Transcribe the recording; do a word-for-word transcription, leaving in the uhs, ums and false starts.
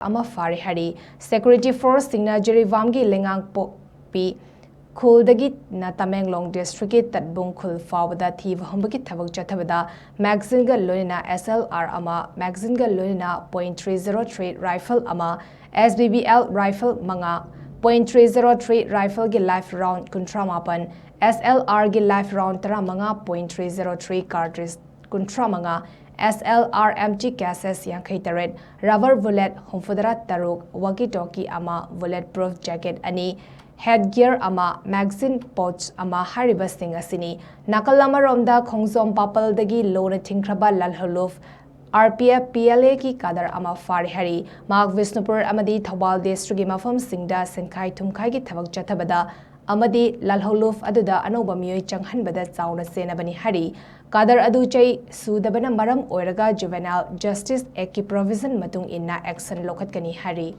ꯑꯃ ꯐꯥꯔꯦ ꯍꯥꯏꯔꯤ꯫ Security force ꯁꯤꯡꯅ ꯖꯤꯔꯤꯕꯥꯝꯒꯤ ꯂꯩꯉꯥꯡꯄꯣꯛꯄꯤ ꯈꯨꯜꯗꯒꯤꯅ ꯇꯃꯦꯡꯂꯣꯡ district ꯀꯤ ꯇꯠꯕꯨꯡ ꯈꯨꯜ ꯐꯥꯎꯕꯗ ꯊꯤꯕ ꯍꯨꯝꯕꯒꯤ ꯊꯕꯛ ꯆꯠꯊꯕꯗ magazine ꯒ ꯂꯣꯏꯅꯅ S L R ꯑꯃ, magazine ꯒ ꯂꯣꯏꯅꯅ point three zero three rifle ꯑꯃ, S B B L rifle ꯃꯉꯥ, point three zero three rifle ꯒꯤ live round ꯀꯨꯟꯊ꯭ꯔꯥ ꯃꯥꯄꯟ, S L R ꯒꯤ live round ꯇꯔꯥꯃꯉꯥ, point three zero three cartridge ꯀꯨꯟꯊ꯭ꯔꯥ ꯃꯉꯥ, S L R empty cases ꯌꯥꯡꯈꯩ ꯇꯔꯦꯠ, rubber bullet ꯍꯨꯝꯐꯨꯇꯔꯥ ꯇꯔꯨꯛ, walkie talkie ꯑꯃ, bullet proof jacket ꯑꯅꯤ, head gear ꯑꯃ, magazine pouch ꯑꯃ ꯍꯥꯏꯔꯤꯕꯁꯤꯡ ꯑꯁꯤꯅꯤ꯫ ꯅꯥꯀꯜ ꯑꯃꯔꯣꯝꯗ ꯈꯣꯡꯖꯣꯝ ꯄꯥꯄꯜꯗꯒꯤ ꯂꯣꯅ ꯊꯤꯡꯈ꯭ꯔꯕ ꯂꯜꯍꯧꯂꯨꯞ R P F P L A ꯒꯤ cadre ꯑꯃ ꯐꯥꯔꯦ ꯍꯥꯏꯔꯤ꯫ ꯃꯍꯥꯛ ꯕꯤꯁꯅꯨꯄꯨꯔ ꯑꯃꯗꯤ ꯊꯧꯕꯥꯜ district ꯀꯤ ꯃꯐꯝꯁꯤꯡꯗ ꯁꯦꯟꯈꯥꯏ ꯊꯨꯝꯈꯥꯏꯒꯤ ꯊꯕꯛ ꯆꯠꯊꯕꯗ ꯑꯃꯗꯤ ꯂꯜꯍꯧꯂꯨꯞ ꯑꯗꯨꯗ ꯑꯅꯧꯕ ꯃꯤꯑꯣꯏ ꯆꯪꯍꯟꯕꯗ ꯆꯥꯎꯅ ꯆꯦꯟꯅꯕꯅꯤ ꯍꯥꯏꯔꯤ꯫ Cadre ꯑꯗꯨ ꯆꯩ ꯁꯨꯗꯕꯅ ꯃꯔꯝ ꯑꯣꯏꯔꯒ Juvenile Justice Act ꯀꯤ provision ꯃꯇꯨꯡ ꯏꯟꯅ action ꯂꯧꯈꯠꯀꯅꯤ ꯍꯥꯏꯔꯤ꯫